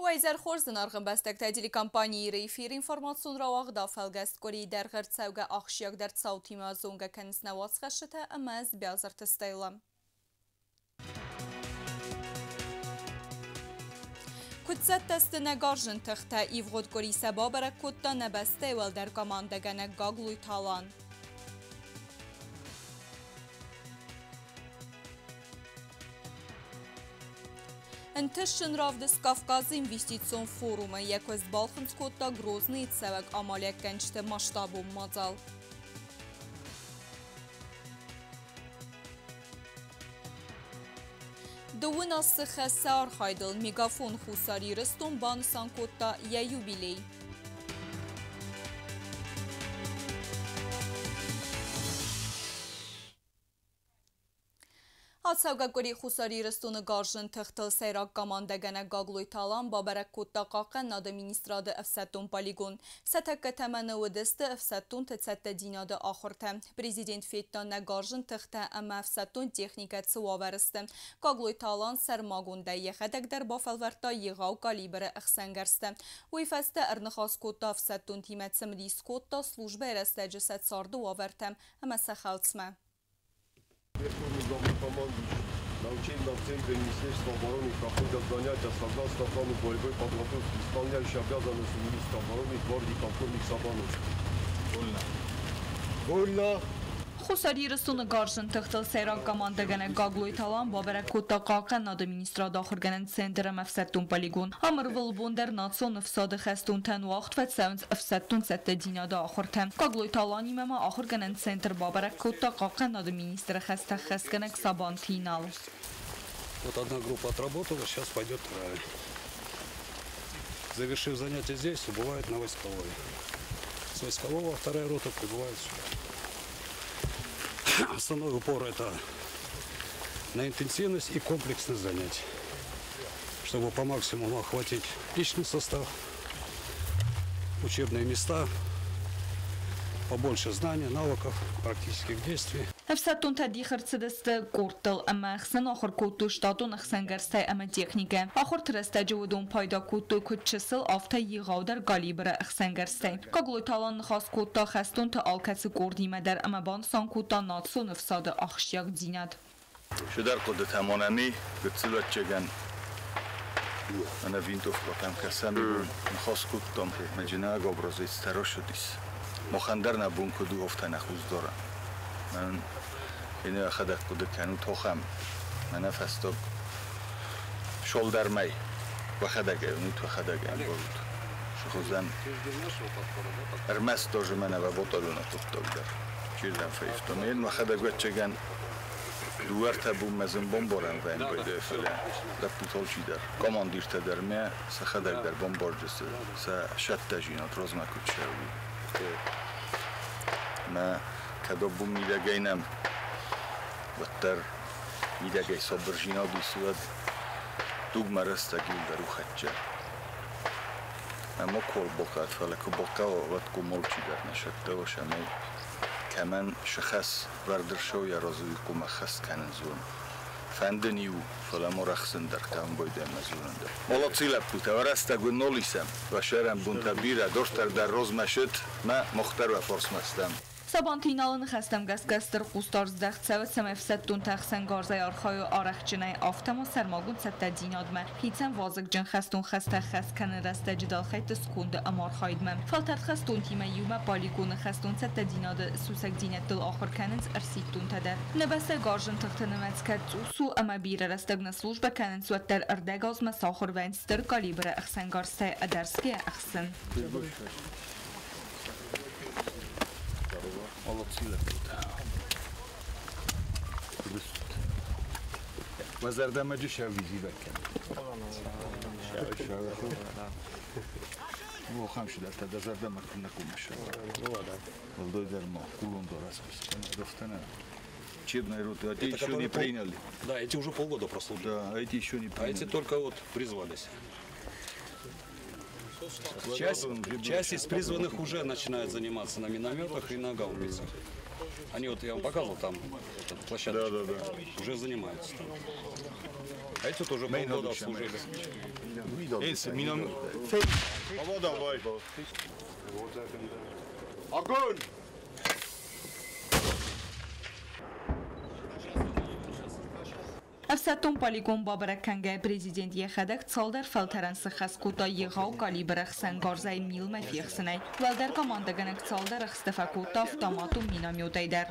Уӕ изӕр хорз, зынаргъ ӕмбӕстӕгтӕ! Телекомпани Иры эфиры информацион рауагъд афӕлгӕст. Къуырийы дӕргъы ӕрцӕугӕ ахсджиагдӕр цаутимӕ зонгӕ кӕнынц нӕ уацхӕссджытӕ ӕмӕ ӕз, Биазырты Стелла. Куыд цӕттӕ сты нӕ гарзджын тыхтӕ? Ивгъуыд къуыри сӕ бабӕрӕг кодта нӕ бӕстӕйы уӕлдӕр командӕгӕнӕг Гаглойты Алан. Ӕнтыстджын равдыст Кавказы инвестицион форумы йӕ куыст балхынцъ кодта Грозныйы цӕуӕг амалиӕггӕнджыты масштабон мадзал. Дыууын азы хӕссы архайдыл Мегафон Хуссар Ирыстон банысан кодта йӕ юбилей. Ацӕугӕ къуыри Хуссар Ирыстоны гарзджын тыхтыл сӕйраг командӕгӕнӕг Гаглойты Алан бабӕрӕг кодта Хъахъхъӕнынады министрады ӕфсӕддон полигон. Сӕ тӕккӕ тӕмӕны уыдысты ӕфсӕддонты цӕттӕдзинады ахуыртӕ. Президент федта нӕ гарзджын тыхтӕ ӕмӕ ӕфсӕддон техникӕ цы уавӕры сты. Гаглойты Алан сӕрмагондӕй йӕхӕдӕг дӕр бафӕлвӕрдта егъау калибры ӕхсӕнгӕрзтӕ. Уый фӕстӕ ӕрныхас кодта ӕфсӕддонтимӕ, цымыдис кодта службӕйы рӕстӕджы сӕ царды уавӕртӕм ӕмӕ сӕ хӕлцмӕ. Верховный главнокомандующий на учебном центре Министерства обороны проходят занятия согласно плану боевой подготовки, исполняющий обязанности министра обороны гвардии полковник Сабанов. Вольно. Вольно! Хуссар Ирыстоны гарзджын тыхтыл сӕйраг командӕгӕнӕг Гаглойты Алан бабӕрӕг кодта Хъахъхъӕнынады министрады ахуыргӕнӕн центр ӕмӕ ӕфсӕддон полигон. Ам ӕрвылбон дӕр национ ӕфсады хӕстонтӕн уагъд фӕцӕуынц ӕфсӕддон цӕттӕдзинады ахуыртӕ. Гаглойты Аланимӕ ма ахуыргӕнӕн центр бабӕрӕг кодта хъахъхъӕнынады министры хӕстӕ хӕсгӕнӕг Сабанты Инал. Вот одна группа отработала, сейчас пойдет вторая. Завершив занятие здесь, убывает на войсковой. С войскового вторая рота прибывает сюда. Основной упор это на интенсивность и комплексность занятий, чтобы по максимуму охватить личный состав, учебные места, побольше знаний, навыков, практических действий. Ӕфсӕддонтӕ дих ӕрцыдысты къордтыл ӕмӕ ӕхсӕн ахуыр кодтой штатон ӕхсӕнгӕрзтӕй ӕмӕ техникӕ. Ахуырты рӕстӕджы уыдон пайда кодтой куыд чысыл, афтӕ егъаудӕр калибры ӕхсӕнгӕрзтӕй. Гаглойты Алан ныхас кодта хӕстонты алкӕцы къордимӕ дӕр ӕмӕ банысан кодта национ ӕфсады ахсджиагдзинад. Чидӕр хъуыдытӕ монӕми гыццылӕччегӕн ӕнӕ винтовкӕтӕм кӕсӕм, ныхас кодтам, мӕджынаг образец тӕросыдис. Махӕн дӕр нӕ бон куыд у, афтӕ нӕ хуздӕр. Мӕн ин ӕхӕдӕг хъуыды кӕнут тохӕм, мӕнӕ фӕстаг шолдӕрмӕй уӕхӕдӕг ӕвнут, уӕхӕдӕг ӕмбарут. Шыхуызӕн ӕрмӕст тоже мӕнӕ вӕ батальоны хъуыддаг дӕр. Чирдӕм фӕивтон. Ен мӕхӕдӕг вӕччегӕн дыууӕртӕ бонмӕ зын бамбарӕн вӕййын байдайы, фӕлӕ лӕппутӕ алчидӕр, командиртӕ дӕр мӕ сӕхӕдӕг дӕр бамбарджысты сӕ сӕттӕзинад размӕ куыд цӕуы. Мӕ кӕд абон мидӕгӕй нӕм, уӕддӕр мидӕгӕй сабырзинад ис, уӕд дугмӕ рӕстӕг иугӕр у хӕццӕ. Ӕмӕ куы бакӕд, фӕлӕ куы бахъӕуа, уӕд комалчидӕр нӕ сӕттӕ ӕмӕ кӕмӕн сыхӕс вӕрд ӕрцӕуы йӕ разы, уый хъуамӕ хӕст кӕнын зон. Фӕнды ниу, фӕлӕ ма рӕхсын дӕр кӕм байдайӕм дзурын дӕр. Молодцы лӕппутӕ, рӕстӕг уын нал исӕм. Уӕ сӕрӕнбонтӕ бирӕ, дарддӕр дӕр размӕ сыт, мӕ мах дӕр уӕ фарсмӕ стӕм. Сабанты Иналы ныхӕстӕм гӕсгӕ стыр хъусдард здӕхт цӕуы, цӕмӕй ӕфсӕддонтӕ ӕхсӕнгарзӕй архайой арӕхстджынӕй, афтӕ ма сӕрмагонд цӕттӕдзинадмӕ, хицӕн вазыгджын хӕстон хӕстӕ хӕс кӕныны рӕстӕджы дӕлхӕйтты сконды ӕмархайдмӕ. Фӕлтӕрд хӕстонтимӕ иумӕ полигоны хӕстон цӕттӕдзинады сусӕгдзинӕдтыл ахуыр кӕнынц ӕрсидтонтӕ дӕр. Нӕ бӕстӕ гарзджын тыхты нымӕц кӕд цъус у ӕмӕ бирӕ рӕстӕг нӕ службӕ кӕнынц, уӕддӕр ӕрдӕгазмӕ сахуыр вӕййынц стыр калибры ӕхсӕнгарзтӕй ӕдӕрсгӕйӕ ӕхсын. Молодцы лӕппутӕ. Уӕ зӕрдӕмӕ джы зивӕг кӕны. Охам сидӕртӕ дӕ зӕрдӕмӕ куыннӕ хъуымӕ Молодой дӕр ма хъулон дӕр ацыдысты. Учебные роты, а те еще не приняли. Да, эти уже полгода прослужили. Да, эти еще не приняли. А эти только вот призвались. Часть из призванных уже начинает заниматься на минометах и на гаубицах. Они вот, я вам показывал там площадку. Да. Уже занимаются там. А эти тоже полгода служили. Огонь! Ӕфсӕддон полигон бабӕрӕг кӕнгӕйӕ президент йӕхӕдӕг цалдӕр фӕлтӕрӕн сыххӕст кодта егъау калибры ӕхсӕнгарзӕй милмӕ фехсынӕй. Уӕлдӕр командӕгӕнӕг цалдӕр ӕхсты фӕкодта автоматон минометӕй дӕр.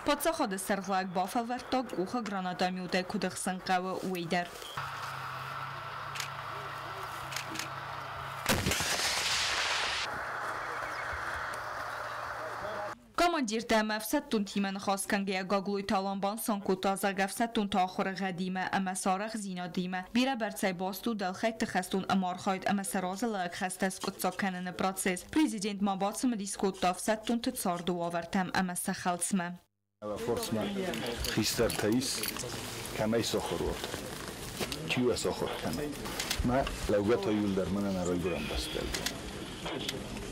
Паддзахады сӕргълӕг бафӕлвӕрдта къухы гранатометӕй куыд ӕхсын хъӕуы, уый дӕр. Командиртӕ ӕмӕ ӕфсӕддонтимӕ ныхас кӕнгӕйӕ Гаглойты Алан банысан кодта, зӕгъгӕ, ӕфсӕддонты ахуыры гъӕдимӕ ӕмӕ сӕ арӕхстдзинадимӕ бирӕбӕрцӕй баст у дӕлхӕйтты хӕстон ӕмархайд ӕмӕ сӕ разылӕг хӕстӕ скъуыддзаг кӕныны процесс. Президент ма бацымыдис кодта ӕфсӕддонты царды уавӕртӕм ӕмӕ сӕ хӕлцмӕ. Форсмӕ хистӕртӕ ис, кӕмӕй сахуыр уат, чи уӕ сахуыр кӕна. Мӕ лӕугӕ та иуылдӕр мӕнӕн райгуырӕн бӕстӕйы.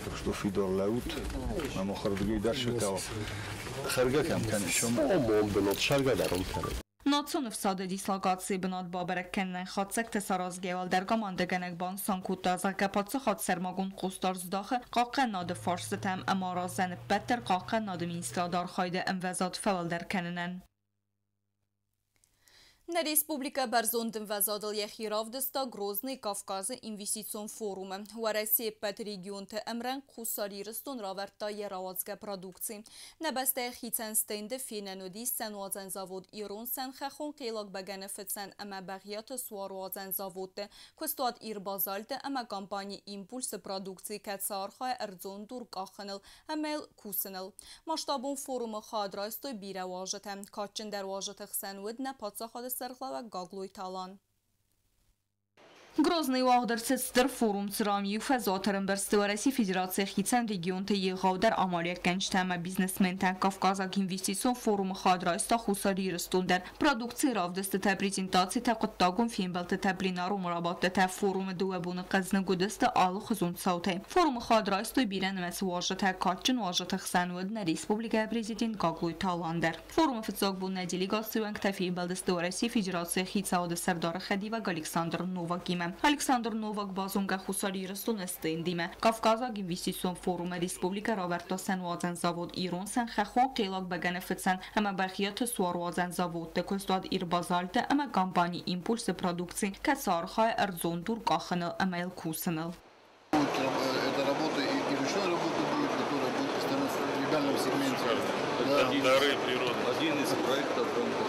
Так что фидар лӕут, мӕ махырдыгӕй дӕр сӕ хӕргӕ кӕм кӕныс. Национ ӕфсады дислокацийы бынат бабӕрӕг кӕнынӕн хатдзӕгтӕ саразгӕйӕ уӕлдӕр командӕгӕнӕг банысан кодта, зӕгъгӕ, паддзахад сӕрмагонд хъусдард здахы хъахъхъӕнынады фарстытӕм ӕмӕ араздзӕн ӕппӕт дӕр хъахъхъӕнынады министрады архайды ӕмвӕзад фӕуӕлдӕр кӕнынӕн. Нӕ республикӕ бӕрзонд ӕмвӕзадыл йӕхи равдыста Грозный Кавказы инвестицион форумы. Уӕрӕсейы ӕппӕт регионты ӕмрӕнхъ Хуссар Ирыстон равӕрдта йӕ рауадзгӕ продукци. Нӕ бӕстӕйы хицӕн стенды фенӕн уыдис сӕнуадзӕн завод Ирон сӕн, хӕххон хъелаг бӕгӕныфыцӕн ӕмӕ Бӕгъиаты суаруадзӕн заводты, куыстуат Ирбазальты ӕмӕ компани Импульс-ы продукци, кӕцы архайы ӕрдзон дур къахыныл ӕмӕ йыл кусыныл. Масштабон форумы хайад райстой бирӕ уазджытӕ. Кадджындӕр уазджыты хсӕн уыд нӕ паддзахады сӕргълӕууӕг Гаглойты Алан. Грозный уагъд ӕрцыд стыр форум, цыран иу фӕзуат ӕрӕмбӕрзты Уӕрӕсейы Федерацийы хицӕн регионты егъаудӕр амалиуӕггӕнджытӕ ӕмӕ бизнесментӕ. Кавказаг инвестицион форумы хайад райста Хуссар Ирыстон дӕр. Продукцийы равдыстытӕ, презентацитӕ, хъуыддагон фембӕлдтытӕ, пленарон рабадтытӕ форумы дыууӕ боны хъӕзныг уыдысты алыхуызон цаутӕй. Форумы хайад райстой бирӕнымӕц уазджытӕ, кадджын уазджыты хсӕн уыд нӕ республикӕйы президент Гаглойты Алан дӕр. Форумы фыццаг бон нӕ делегацийы уӕнгтӕ фембӕлдысты Уӕрӕсейы Федерацийы хицауады сӕрдары хӕдивӕг Александр Новакимӕ. Александр Новак базонгӕ Хуссар Ирыстоны стендимӕ. Кавказаг инвестицион форумы республикӕ равӕрдта сӕнуадзӕн завод Ирон сӕн, хӕххон хъелаг бӕгӕныфыцӕн ӕмӕ Бӕгъиаты суаруадзӕн заводты, куыстуат Ирбазальты ӕмӕ компани Импульс-ы продукци, кӕцы архайы ӕрдзон дур къахыныл ӕмӕ йыл кусыныл. Это работа и ручной работа будет, которая будет постоянно в легальном сегменте. Дары природы. Один из проектов в рамках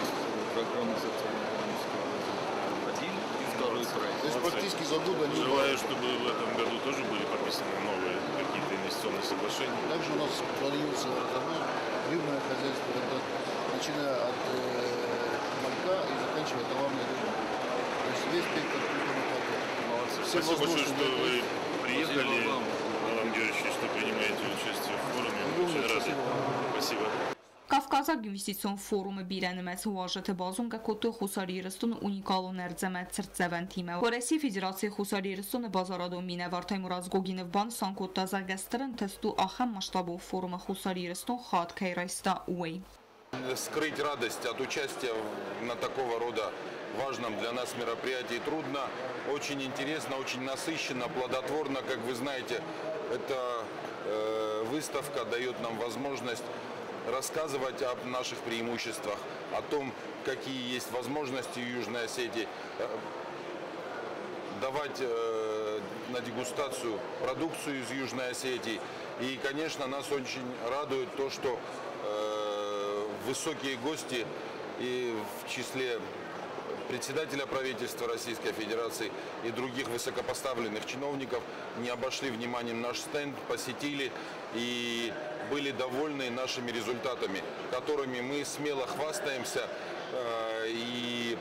программы социально-экономического развития. Один и второй проект. То есть практически за год они... Желаю, чтобы в этом году тоже были подписаны новые какие-то инвестиционные соглашения. Также у нас планируется разработать рыбное хозяйство, когда, начиная от малька и заканчивая товарной рыбой. То есть весь спектр культурных продуктов. Молодцы. Спасибо большое, что вы приехали, Алан Георгиевич, что принимаете участие в форуме. Очень рады. Спасибо. Кавказаг инвестицион форумы бирӕнымӕц уазджыты базонгӕ кодтой Хуссар Ирыстоны уникалон ӕрдз ӕмӕ цыртдзӕвӕнтимӕ. Уӕрӕсейы Федерацийы Хуссар Ирыстоны базарадон минӕвар Таймураз Гогинов банысан кодта, зӕгъгӕ, стыр ӕнтыст у ахӕм масштабон форумы Хуссар Ирыстон хайад кӕй райста, уый. Скрыть радость от участия на такого рода важном для нас мероприятии трудно. Очень интересно, очень насыщенно, плодотворно. Как вы знаете, эта выставка дает нам возможность рассказывать об наших преимуществах, о том, какие есть возможности в Южной Осетии, давать на дегустацию продукцию из Южной Осетии. И, конечно, нас очень радует то, что высокие гости, и в числе председателя правительства Российской Федерации и других высокопоставленных чиновников, не обошли вниманием наш стенд, посетили и были довольны нашими результатами, которыми мы смело хвастаемся и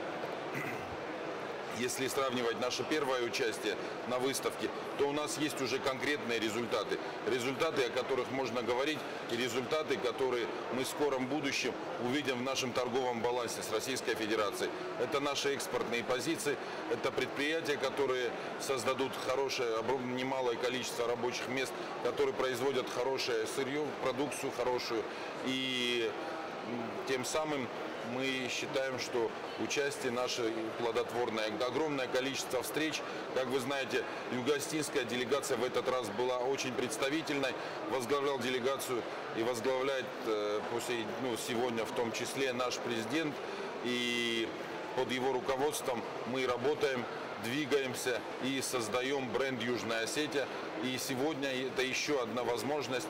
Если сравнивать наше первое участие на выставке, то у нас есть уже конкретные результаты. Результаты, о которых можно говорить, и результаты, которые мы в скором будущем увидим в нашем торговом балансе с Российской Федерацией. Это наши экспортные позиции, это предприятия, которые создадут хорошее, немалое количество рабочих мест, которые производят хорошее сырье, продукцию хорошую. И тем самым мы считаем, что участие наше плодотворное. Огромное количество встреч. Как вы знаете, юго-осетинская делегация в этот раз была очень представительной. Возглавлял делегацию и возглавляет сегодня в том числе наш президент. И под его руководством мы работаем, двигаемся и создаем бренд Южная Осетия. И сегодня это еще одна возможность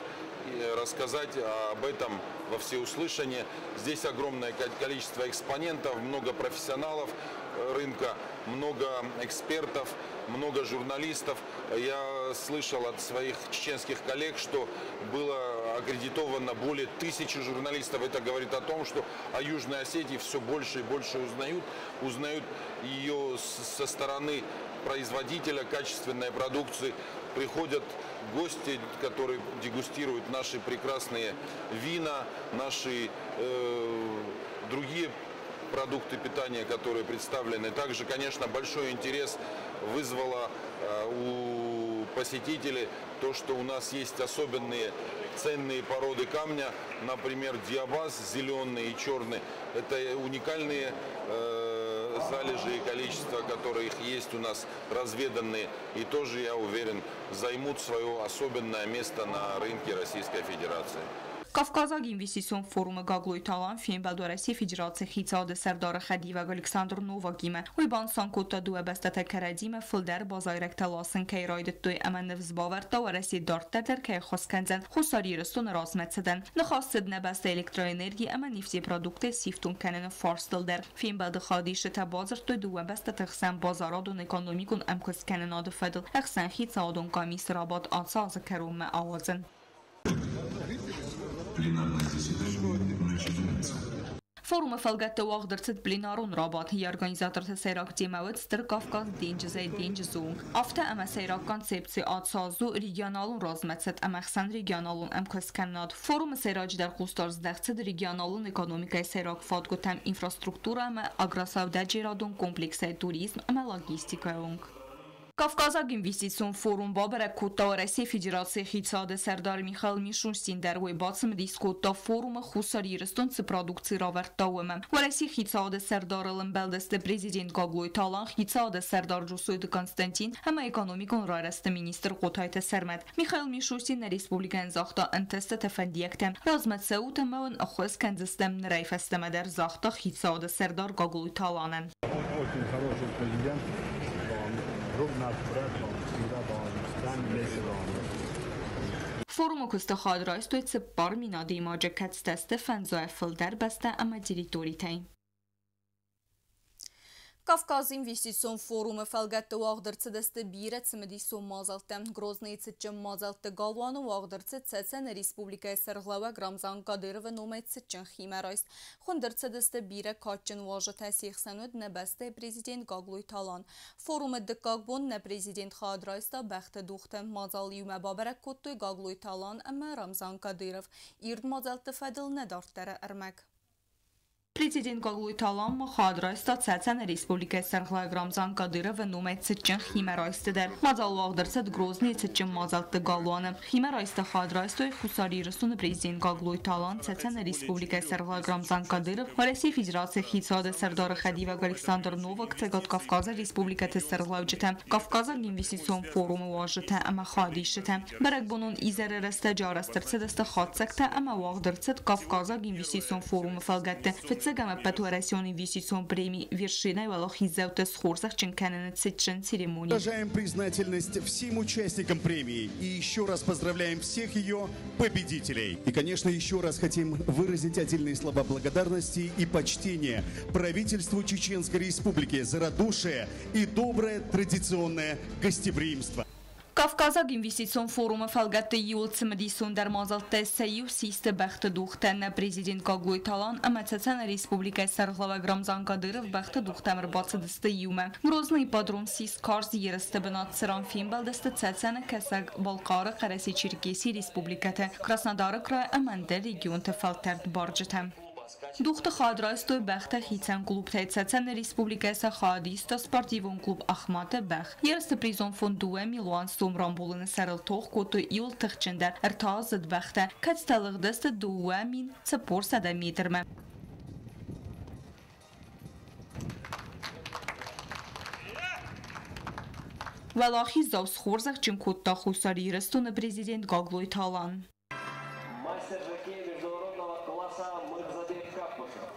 рассказать об этом во всеуслышание. Здесь огромное количество экспонентов, много профессионалов рынка, много экспертов, много журналистов. Я слышал от своих чеченских коллег, что было аккредитовано более 1000 журналистов. Это говорит о том, что о Южной Осетии все больше и больше узнают. Узнают ее со стороны производителя качественной продукции. Приходят гости, которые дегустируют наши прекрасные вина, наши другие продукты питания, которые представлены. Также, конечно, большой интерес вызвало у посетителей то, что у нас есть особенные ценные породы камня, например, диабаз зеленый и черный. Это уникальные залежи и количество, которые их есть у нас разведанные, и тоже, я уверен, займут свое особенное место на рынке Российской Федерации. Кавказаг инвестицион форумы Гаглойты Алан фембӕлд Уӕрӕсейы Федерацийы хицауады сӕрдары хӕдивӕг Александр Новакимӕ. Уый банысан кодта, дыууӕ бӕстӕтӕ кӕрӕдзимӕ фылдӕр базайрӕгтӕ ласын кӕй райдыдтой ӕмӕ ныфс бавӕрдта, Уӕрӕсе дарддӕр дӕр кӕй ӕххуыс кӕндзӕн Хуссар Ирыстоны размӕцыдӕн. Ныхас цыд нӕ бӕстӕ электроэнерги ӕмӕ нефтепродукттӕй сифтонг кӕныны фарстыл дӕр. Фембӕлды хайадисджытӕ бадзырдтой дыууӕ бӕстӕты хсӕн базарадон-экономикон ӕмкуысткӕнынады фӕдыл ӕхсӕнхицауадон къамисы рабадт ацы азы кӕронмӕ ауадзын. Пленарное заседание начинается. Форумы фӕлгӕтты уагъд ӕрцыд пленарон рабадт. Йӕ организаторты сӕйраг темӕ уыд Стыр Кавказ денджызӕй денджызы онг. Афтӕ ӕмӕ сӕйраг концепци ацы аз у регионалон размӕцыд ӕмӕ ӕхсӕнрегионалон ӕмкуысткӕнынад. Форумы сӕйраджыдӕр хъусдард здӕхт цыд регионалон экономикӕйы сӕйраг фадгуытӕм, инфраструктурӕ ӕмӕ агросӕудӕджерадон комплексӕй туризм ӕмӕ логистикӕйы онг. Кавказаг инвестицион форум бабӕрӕг кодта Уӕрӕсейы Федерацийы хицауады сӕрдар Михаил Мишустин дӕр. Уый бацымыдис кодта форумы Хуссар Ирыстон цы продукци равӕрдта, уымӕ. Уӕрӕсейы хицауады сӕрдарыл ӕмбӕлдысты президент Гаглойты Алан, хицауады сӕрдар Джусойты Константин ӕмӕ экономикон райрӕзты министр Хъотайты Сӕрмӕт. Михаил Мишустин нӕ республикӕйӕн загъта ӕнтыстыты фӕндиӕгтӕ. Размӕ цӕут ӕмӕ уын ӕххуыс кӕндзыстӕм нырӕй фӕстӕмӕ дӕр, загъта хицауады сӕрдар Гаглойты Аланӕн. Очень хороший президент. Друг наш, брат, он всегда был с нами, вместе был. Форумы куысты хайад райстой 40 000 адӕймаджы, кӕцытӕ сты фӕндзайӕ фылдӕр бӕстӕ ӕмӕ территоритӕй. Кавказы инвестицион форумы фӕлгӕтты уагъд ӕрцыдысты бирӕ цымыдисон мадзӕлттӕ. Грозныйы цытджын мадзӕлтты галуаны уагъд ӕрцыд Цӕцӕны республикӕйы сӕргълӕууӕг Рамзан Кадыровы номӕй цытджын химӕрайст. Хуынд ӕрцыдысты бирӕ кадджын уазджытӕ, се хсӕн уыд нӕ бӕстӕйы президент Гаглойты Алан. Форумы дыккаг бон нӕ президент хайад райста бӕхты дугъты. Мадзал иумӕ бабӕрӕг кодтой Гаглойты Алан ӕмӕ Рамзан Кадыров. Ирд мадзӕлтты фӕдыл нӕ дарддӕры ӕрмӕг. Президент Гаглойты Алан ма хайад райста Цӕцӕны республикӕйы сӕргълӕууӕг Рамзан Кадыровы номӕй цытджын химӕрайсты дӕр. Мадзал уагъд ӕрцыд Грозныйы цытджын мадзӕлтты галуаны. Химӕрайсты хайад райстой Хуссар Ирыстоны президент Гаглойты Алан, Цӕцӕны республикӕйы сӕргълӕууӕг Рамзан Кадыров, Уӕрӕсейы Федерацийы хицауады сӕрдары хӕдивӕг Александр Новак, Цӕгат Кавказы республикӕты сӕргълӕуджытӕ, Кавказаг инвестицион форумы уазджытӕ ӕмӕ хайадисджытӕ. Бӕрӕгбонон изӕры рӕстӕджы арӕзт ӕрцыдысты хатдзӕгтӕ ӕмӕ уагъд ӕрцыд Кавказаг инвестицион форумы фӕлгӕтты фыццаг ӕмӕ ӕппӕтуӕрӕсеон инвестицион преми «Вершина» уӕлахиздзауты схорзӕхджын кӕныны цытджын церемони. Выражаем признательность всем участникам премии и еще раз поздравляем всех ее победителей. И, конечно, еще раз хотим выразить отдельные слова благодарности и почтения правительству Чеченской Республики за радушие и доброе традиционное гостеприимство. Кавказаг инвестицион форумы фӕлгӕтты иууыл цымыдисондӕр мадзӕлттӕй сӕ иу систы бӕхты дугътӕ. Нӕ президент Гаглойты Алан ӕмӕ Цӕцӕны республикӕйы сӕргълӕууӕг Рамзан Кадыров бӕхты дугътӕм ӕрбацыдысты иумӕ. Грозный ипподром ссис карз ерысты бынат, цыран фембӕлдысты Цӕцӕны, Кӕсӕг-Балхъары, Хъӕрӕсе-Черкесийы республикӕты, Краснодары край ӕмӕ ӕндӕр регионты фӕлтӕрд барджытӕ. Дугъты хайад райстой бӕхтӕ хицӕн клубтӕй. Цӕцӕны республикӕйы сӕ хайад иста спортивон клуб Ахмат-ы бӕх. Ерысты призон фонд 2 милуан сом рамбулыны сӕрыл тох кодтой иууыл тыхджындӕр ӕртӕаздзыд бӕхтӕ, кӕцытӕ лыгъдысты 2400 метрмӕ. Уӕлахиздзау схорзӕхджын кодта Хуссар Ирыстоны президент Гаглойты Алан. Мастер жокея международного класса Мырзабек Каппушев,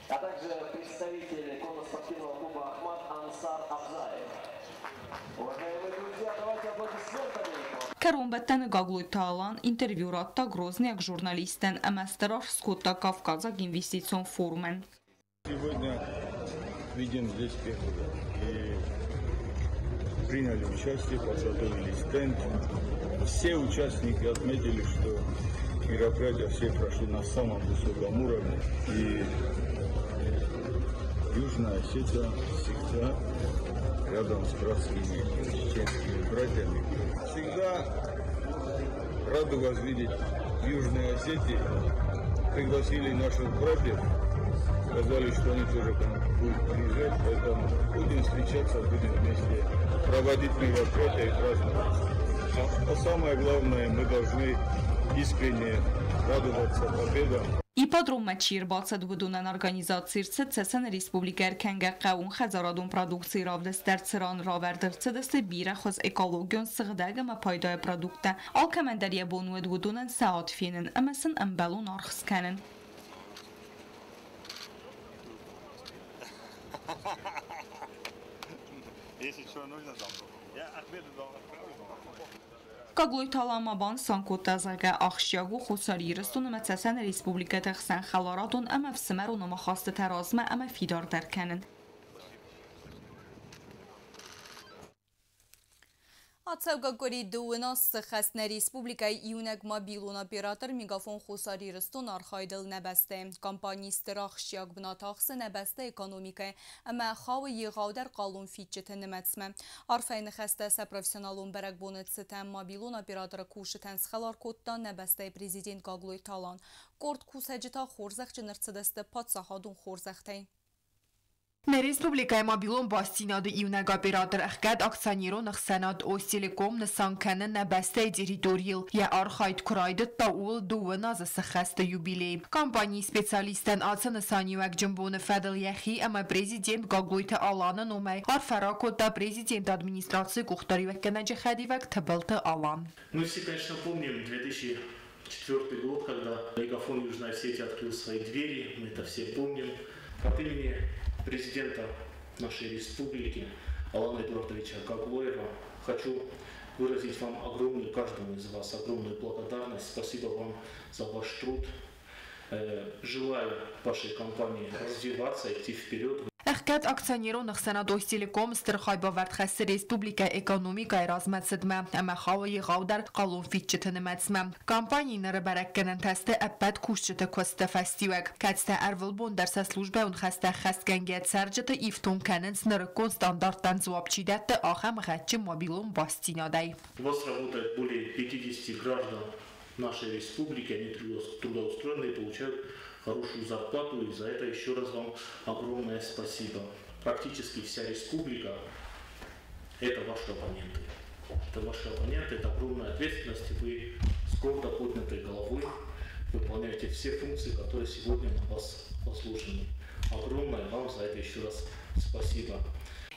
а также представитель конно-спортивного клуба «Ахмат» Ансар Абзаев. Уважаемые друзья, давайте аплодисментами. Кӕронбӕттӕны Гаглойты Алан интервью радта грозныйаг журналисттӕн ӕмӕ стыр аргъ скодта Кавказаг инвестицион форумӕн. Сегодня видим здесь первый раз. И приняли участие, подготовили стенд. Все участники отметили, что мероприятия все прошли на самом высоком уровне. И Южная Осетия всегда рядом с братскими чеченскими братьями. Всегда рады вас видеть в Южной Осетии. Пригласили наших братьев, сказали, что они тоже к нам будут приезжать, поэтому будем встречаться, будем вместе проводить мероприятия и праздновать. А самое главное, мы должны искренне радоваться победам. Ипподроммӕ чи ӕрбацыд, уыдонӕн организаци ӕрцыд Цӕцӕны республикӕйы ӕркӕнгӕ хъӕууонхӕдзарадон продукцийы равдыст дӕр, цыран равӕрд ӕрцыдысты бирӕ хуыз экологион сыгъдӕг ӕмӕ пайдайы продукттӕ. Алкӕмӕн дӕр йӕ бон уыд уыдонӕн сӕ ад фенын ӕмӕ сын ӕмбӕлон аргъ скӕнын. Если что нужно, там. Я Ахмеду дал отправлю. Гаглойты Алан ма банысан кодта, зӕгъгӕ, ахсджиаг у Хуссар Ирыстон ӕмӕ Цӕцӕны республикӕты хсӕн хӕларадон ӕмӕ ӕфсымӕрон ӕмахастытӕ размӕ ӕмӕ фидардӕр кӕнын. Ацӕугӕ къуыри дыууын аз сыххӕст нӕ республикӕйы иунӕг мобилон оператор Мегафон Хуссар Ирыстон архайдыл нӕ бӕстӕйы. Компани стыр ахсджиаг бынат ахсы нӕ бӕстӕйы экономикӕйы ӕмӕ хауы егъаудӕр хъалонфидджыты нымӕцмӕ. Арфӕйы ныхӕстӕ сӕ профессионалон бӕрӕгбоны цытӕн мобилон операторы кусджытӕн схӕлар кодта нӕ бӕстӕйы президент Гаглойты Алан. Къорд кусӕджы та хорзӕхджын ӕрцыдысты паддзахадон хорзӕхтӕй. Нӕ республикӕйы мобилон бастдзинады иунӕг оператор ӕхгӕд акционерон ӕхсӕнад Остелеком нысан кӕны нӕ бӕстӕйы территорийыл йӕ архайд куы райдыдта, ууыл 20 азы сыххӕсты юбилей. Компанийы специалисттӕн ацы нысаниуӕгджын боны фӕдыл йӕхи ӕмӕ президент Гаглойты Аланы номӕй арфӕ ракодта президенты администрацийы къухдариуӕггӕнӕджы хӕдивӕг Тыбылты Алан. Мы все, конечно, помним 2004 год, когда Мегафон Южной Осетии открыл свои двери, мы это все помним. От имени президента нашей республики Алана Эдуардовича Гаглоева хочу выразить вам огромную, каждому из вас огромную благодарность. Спасибо вам за ваш труд. Желаю вашей компании развиваться, идти вперед. Ӕхгӕд акционерон ӕхсӕнад Остелеком стыр хайбавӕрд хӕссы республикӕйы экономикӕйы размӕцыдмӕ ӕмӕ хауы егъаудӕр хъалонфидджыты нымӕцмӕ. Компанийы ныры бӕрӕггӕнӕнтӕ сты ӕппӕт кусджыты куысты фӕстиуӕг, кӕцытӕ ӕрвылбон дӕр сӕ службӕйон хӕстӕ ӕххӕстгӕнгӕ цӕрджыты ифтонг кӕнынц нырыккон стандарттӕн дзуапп чи дӕтты, ахӕм гъӕдджын мобилон бастдзинадӕй. У вас работает более 50 граждан нашей республики, они трудоустроены и получают хорошую зарплату, и за это еще раз вам огромное спасибо. Практически вся республика – это ваши абоненты. Это ваши абоненты, это огромная ответственность, и вы с гордо поднятой головой выполняете все функции, которые сегодня на вас возложены. Огромное вам за это еще раз спасибо.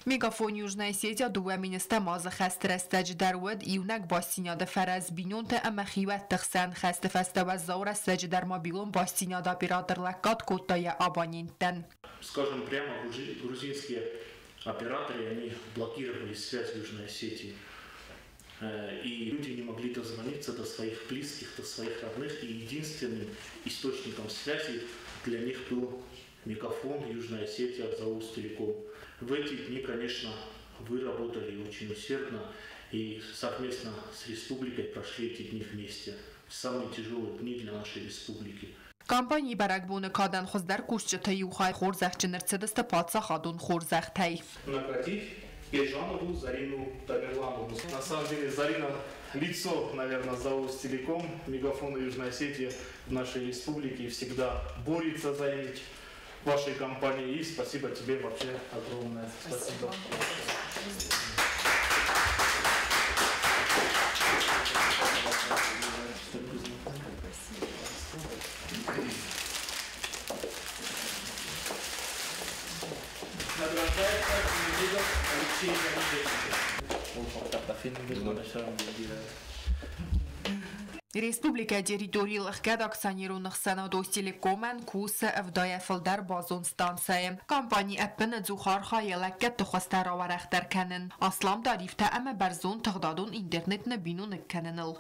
Мегафон Южная Осетия 20 10-ӕм азы хӕсты рӕстӕджы дӕр уыд иунӕг бастдзинады фӕрӕз бинонты ӕмӕ хиуӕтты хсӕн. Хӕсты фӕстӕ уӕззау рӕстӕджы дӕр мобилон бастдзинады оператор лӕггад кодта йӕ абоненттӕн. Скажем прямо, грузинские операторы, они блокировали связь в Южной Осетии. И люди не могли дозвониться до своих близких, до своих родных. И единственным источником связи для них был Мегафон, Южная Осетия, ЗАО «Телеком». В эти дни, конечно, Вы работали очень усердно и совместно с республикой прошли эти дни вместе. Самые тяжелые дни для нашей республики. Компанийы бӕрӕгбоны кадӕн хуыздӕр кусджыты иу хай хорзӕхджын ӕрцыдысты паддзахадон хорзӕхтӕй. Наградить Ержанову Зарину Тамерлановну. На самом деле Зарина лицо, наверное, ЗАО «Телеком», Мегафона Южной Осетии в нашей республике и всегда борется за имидж вашей компании. И спасибо тебе вообще огромное. Спасибо. Награждается Медведев Алексей Республикӕйы территорийыл ӕхгӕд акционерон ӕхсӕнад Остелеком-ӕн кусы 70-ӕй фылдӕр базон станцӕйы. Компани ӕппынӕдзух архайы лӕггӕдты хуызтӕ рауӕрӕхдӕр кӕнын, аслам тарифтӕ ӕмӕ бӕрзонд тыгъдадон интернет ныббиноныг кӕныныл.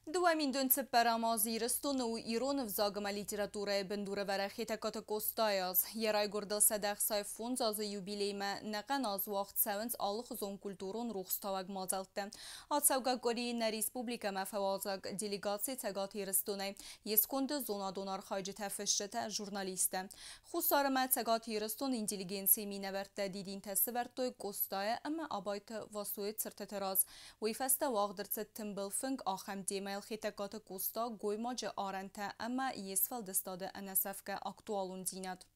2004 азы Ирыстоны у ирон ӕвзаг ӕмӕ литературӕйы бындурӕвӕрӕг Хетӕгкаты Къостайы аз. Йӕ райгуырдыл 165 азы юбилеймӕ ӕнӕхъӕн аз уагъд цӕуынц алыхуызон культурон рухстауӕг мадзӕлттӕ. Ацӕугӕ къуырийы нӕ республикӕмӕ фӕуазӕг делегаци Цӕгат Ирыстонӕй. Йе сконды зонадон архайджытӕ, фысджытӕ, журналисттӕ. Хуссар ӕмӕ Цӕгат Ирыстоны интеллигенцийы минӕвӕрттӕ дидинтӕ сывӕрдтой Къостайы ӕмӕ Абайты Васойы цыртыты раз. Уый фӕстӕ уагъд ӕрцыд тымбыл фынг ахӕм темӕйыл Хетӕгкаты Къоста гоймаджы арӕнтӕ ӕмӕ йе сфӕлдыстады ӕнӕсӕфгӕ актуалондзинад.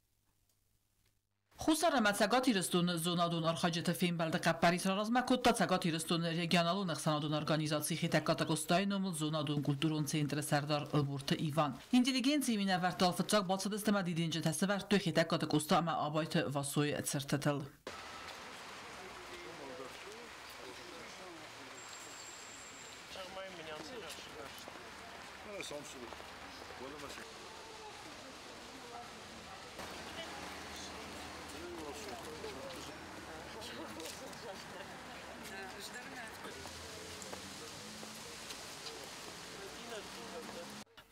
Хуссар ӕмӕ Цӕгат Ирыстоны зонадон архайджыты фембӕлды хъӕппӕрис раразмӕ кодта Цӕгат Ирыстоны регионалон ӕхсӕнадон организаци Хетӕгкаты Къостайы номыл зонадон-культурон центры сӕрдар Ӕлборты Иван. Интеллигенцийы минӕвӕрттӕ фыццаг бацыдысты ӕмӕ дидинджытӕ сӕвӕрдтой Хетӕгкаты Къоста ӕмӕ Абайты Васойы цыртытыл.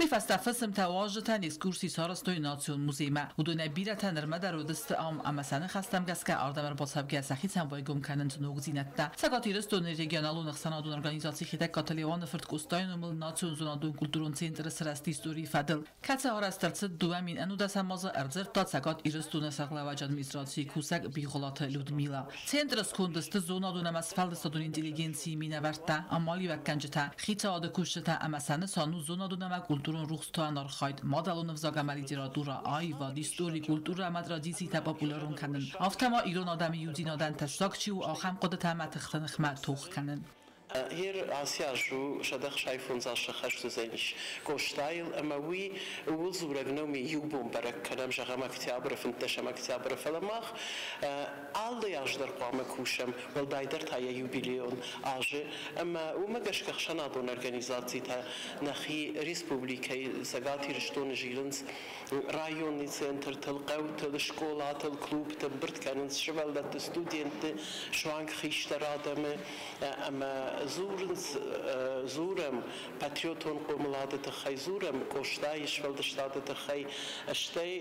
Уый фӕстӕ фысымтӕ уазджытӕн экскурси сарӕзтой национ музеймӕ. Уыдонӕй бирӕтӕ нырмӕ дӕр уыдысты ам ӕмӕ сӕ ныхӕстӕм гӕсгӕ ардӕм ӕрбацӕугӕ сӕхицӕн байгом кӕнынц ногдзинӕдтӕ. Цӕгат Ирыстоны регионалон ӕхсӕнадон организаци Хетӕгкаты Леуаны фырт Къостайы номыл национ зонадон-культурон центры сырӕзт историйы фӕдыл, кӕцы арӕзт ӕрцыд 2011 азы, ӕрдзырдта Цӕгат Ирыстоны сӕргълӕууӕджы администрацийы кусӕг Бигъуылаты Людмила. Центры сконды сты зонадон ӕмӕ сфӕлдыстадон интеллигенцийы минӕвӕрттӕ, амалиуӕггӕнджытӕ, хицауады кусджытӕ ӕмӕ сӕ нысан у зонадон ӕмӕ культурон рухстауӕн архайд, мадӕлон ӕвзаг ӕмӕ литературӕ, аивад, истори, культурӕ ӕмӕ традицитӕ популярон кӕнын, афтӕ ма ирон адӕмы иудзинадӕн тӕссаг чи у, ахӕм хъуыдытӕ ӕмӕ тыхты ныхмӕ тох кӕнын. Гъер ацы аз у 165 азы сӕххӕст уыдзӕнис Къостайыл, ӕмӕ уый ууыл дзурӕг нӕу, ме иу бон бӕрӕг кӕнӕм, зӕгъӕм, октябры, 15 октябры, фӕлӕ мах алы аз дӕр хъуамӕ кусӕм, уӕлдайдӕр та йӕ юбилейон азы, ӕмӕ уымӕ гӕсгӕ ӕхсӕнадон организацитӕ нӕхи республикӕйы Цӕгат Ирыстоны зилынц районный центртыл, хъӕутыл, скъолатыл, клубты, ӕмбырд кӕнынц сывӕллӕтты, студентты, суанг хистӕр адӕмы ӕмӕ дзурынц, дзурӕм патриотон хъомылады тыххӕй, дзурӕм Къостайы сфӕлдыстады тыххӕй, стӕй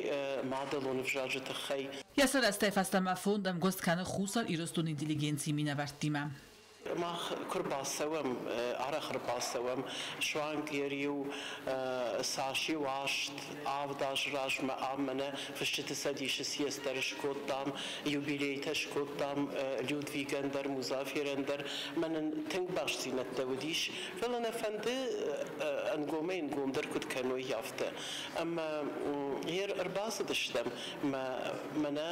мадӕлон ӕвзаджы тыххӕй. Йӕ сырӕзтӕй фӕстӕмӕ фонд ӕмгуыст кӕны Хуссар Ирыстоны интеллигенцийы минӕвӕрттимӕ. Мах куы рбацӕуӕм, арӕх ӕрбацӕуӕм, суанг йӕ иу цас-иу 8, 7 азы размӕ ам мӕнӕ Фысджыты цӕдисы съезд дӕр скодтам, юбилейтӕ скодтам Людвигӕн дӕр, Музаферӕн дӕр. Мӕнӕн тынг бастдзинӕдтӕ уыдис, фӕлӕ нӕ фӕнды ӕнгомӕй-ӕнгомдӕр куыд кӕной, афтӕ. Ӕмӕ гъер ӕрбацыдыстӕм, мӕнӕ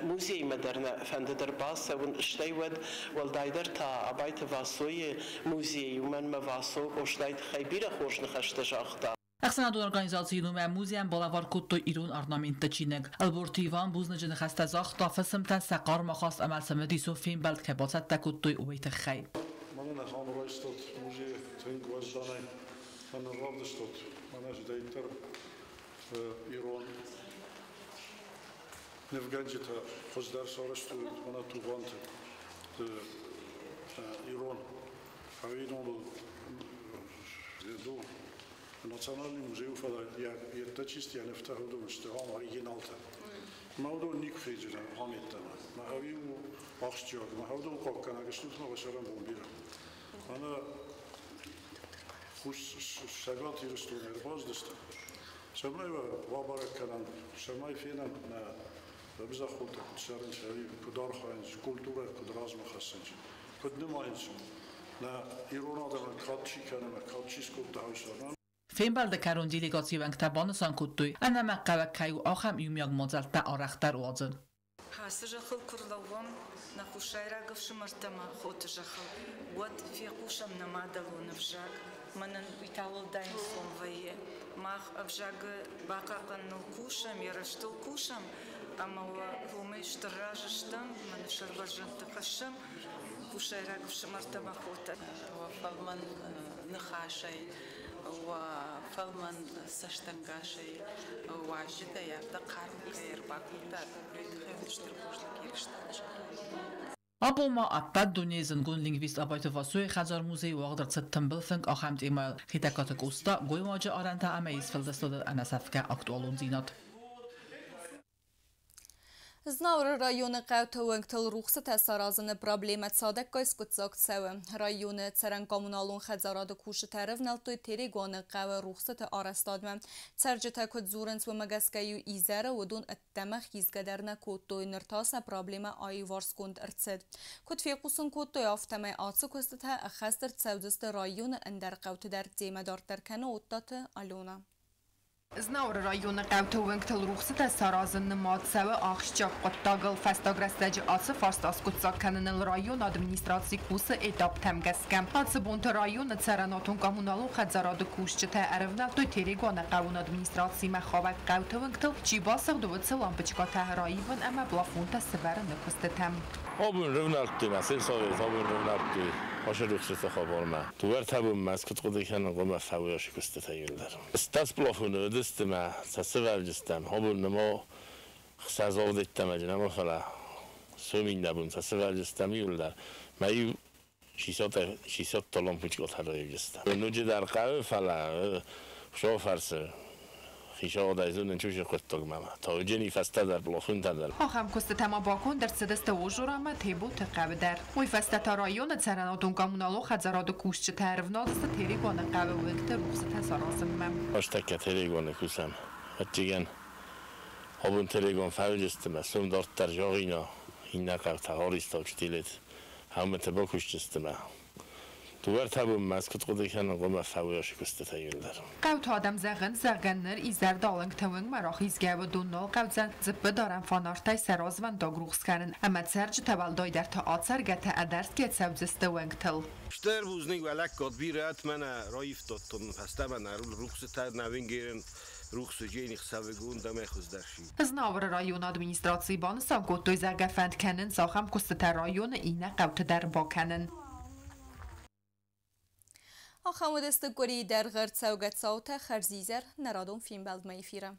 музеймӕ дӕр нӕ фӕндыд ӕрбацӕуын, стӕй уӕд уӕлдайдӕр та Абайты Васойы музей, уымӕн мӕ Васо Къостайы тыххӕй бирӕ хорз ныхӕстӕ загъта. Ӕхсӕнадон организацийы номӕй музейӕн балӕвар кодтой ирон орнаментты чиныг. Ӕлборты Иван бузныджы ныхӕстӕ загъта фысымтӕн сӕ хъарм ахаст ӕмӕ цымыдисон фембӕлд кӕй бацӕттӕ кодтой, уый тыххӕй. Мӕнӕн ахӕм райстат музей тынг уӕзданӕй ӕмӕ равдыстат мӕнӕ зыдӕйддӕр ирон нывгӕнджытӕ хуыздӕр сарӕзтой мӕнӕ Тугъанты ирон ӕви номыл Национальный музей, фӕлӕ йедтӕ чист йӕ нывтӕ уыдон сты ам оригиналтӕ. Мӕ уыдон никуы фендзынӕн ахӕм йеддӕмӕ. Мӕ ӕви у ахсджиаг, мӕ уыдон хъахъхъӕнӕг стут ӕмӕ уӕ цӕрӕнбон бирӕ. Мӕнӕ Цӕгат Ирыстонӕй ӕрбацыдыстӕм, цӕмӕй уӕ бабӕрӕг кӕнӕм, цӕмӕй фенӕм нӕ ӕмзӕххонтӕ куыд цӕрынц ӕви куыд архайынц, культурӕ куыд размӕ хӕссынц, куыд нымайынц нӕ ирон адӕмӕн кад чи кӕны ӕмӕ кад чи скодта, уый сӕ. Фембӕлды кӕрон делегацийы уӕнгтӕ банысан кодтой, ӕнӕмӕнгхъӕуӕг кӕй у ахӕм иумиаг мадзӕлттӕ арӕхдӕр уадзын. Ацы зӕххыл куы рлӕууӕм, нӕ хуссайраг ӕфсымӕртӕ ӕмӕ хоты зӕххыл, уӕд фехъусӕм нӕ мадӕлон ӕвзаг. Мӕнӕн уый та уӕлдай ӕнцон вӕййы. Мах ӕвзагы бахъахъхъӕныныл кусӕм, йӕ рӕзтыл кусӕм, ӕмӕ уӕ уымӕй стыр разы стӕм, мӕнӕ сӕрбӕрзӕндты хӕссӕм хуссайраг ӕфсымӕртӕ ӕмӕ хотӕ. Уӕ фӕлмӕн ныхасӕй, уӕ фӕлмӕн цӕстӕнгасӕй уазджытӕй афтӕ хъарм кӕй ӕрбакодтат, уый тыххӕй уын стыр бузныг Ирыстоны зӕххыл. Абон ма ӕппӕт дунейы зындгонд лингвист Абайты Васойы хӕдзар-музейы уагъд ӕрцыд тымбыл фынг ахӕм темӕйыл Хетӕгкаты Къоста, гоймаджы арӕнтӕ ӕмӕ йе сфӕлдыстады ӕнӕсӕфгӕ актуалондзинад. Знауыры районы хъӕуты уӕнгтыл рухсытӕ саразыны проблемӕ цадӕггай скъуыддзаг цӕуы. Районы цӕрӕн-коммуналон хӕдзарады кусджытӕ ӕрӕвнӕлдтой Терегуаны хъӕуы рухсыты арӕзтадмӕ. Цӕрджытӕ куыд дзурынц, уымӕ гӕсгӕ-иу изӕры уыдон ӕддӕмӕ хизгӕ дӕр нӕ кодтой, ныр та сӕ проблемӕ аиуварсгонд ӕрцыд. Куыд фехъусын кодтой, афтӕмӕй ацы куыстытӕ ӕххӕст ӕрцӕудзысты районы ӕндӕр хъӕуты дӕр, темӕ дарддӕр кӕны Оттаты Алена. Знауыры районы хъӕуты уынгтыл рухсытӕ саразын нымад цӕуы ахсджиаг хъуыддагыл. Фӕстаг рӕстӕджы ацы фарст аскъуыддзаг кӕныныл районы администраци кусы этаптӕм гӕсгӕ. Ацы бонты районы цӕрӕнуатон-коммуналон хӕдзарады кусджытӕ ӕрӕвнӕлдтой Терегуаны хъӕуон администрацимӕ хауӕг хъӕуты уынгтыл чи басыгъд, уыцы лампочкӕтӕ раивын ӕмӕ плафонтӕ сывӕрыны куыстытӕм. Абон рывнӕлдтой мӕ сельсовет, абон рывнӕлдтой ацы рухсыты хабармӕ. Дыууӕртӕ бонмӕ ӕз куыд хъуыды кӕнын, хъуамӕ фӕуой ацы куыстытӕ иууылдӕр. Стас плафоны уыдысты мӕ сӕ сывӕрджыстӕм, абон нырма хсӕз авдӕттӕм нӕма, фӕлӕ сом иннӕ бон сӕ сывӕрджыстӕм иууылдӕр. Мӕ иу шисатта лампочкӕтӕ раивджыстӕм. Ноджыдӕр хъӕуы, фӕлӕ Хуыцауы фӕрцы хицауадӕй зонын чусы хъуыддагмӕ. Тауджыни фӕстӕдӕр плафонтӕ дӕр. Ахӕм куыстытӕ ма баконд ӕрцыдысты Ожор ӕмӕ Теботы хъӕуы дӕр. Уый фӕстӕ та районы цӕрӕнуатон-коммуналон хӕдзарады кусджытӕ ӕрывналдысты Терегуаны хъӕуы уынгты рухсытӕ саразынмӕ. Ӕстӕккӕ Терегуаны кусӕм. Ӕццӕгӕн, абон Терегуан фӕуыдзысты мӕ сом дарддӕр зӕгъина, иннӕ хъӕутӕ Харистау, Чтилет ӕмӕ бакусдзысты мӕ. Дыууӕртӕ бонмӕ ӕз куыд хъуыды кӕнын, хъуамӕ фӕуой ацы куыстытӕ иууылдӕр. Хъӕуты адӕм зӕгъынц, зӕгъгӕ, ныр изӕрдалынгты уынгмӕ рахизгӕ уыдон нал хъӕудзӕн дзыппы дарӕн фонартӕй сӕ развӕндаг рухс кӕнын ӕмӕ цӕрджытӕ уӕлдайдӕр та ацӕргӕтӕ ӕдӕрсгӕ цӕудзысты уынгтыл. Стыр бузныг уӕ лӕггад бирӕт мӕнӕ раивтадтон фӕстӕмӕ нӕ рухсытӕ нӕ уынгерын рухсы джени хсӕвыгон дӕмӕ хуыздӕр си. Знауыры районы администрацийы банысан кодтой, зӕгъгӕ, фӕнд кӕнынц ахӕм куыстытӕ районы иннӕ хъӕуты дӕр бакӕнын. Ахӕм уыдысты къуырийы дӕргъы ӕрцӕугӕ цаутӕ хӕрзизӕр нӕ радон фембӕлдмӕ эфиры.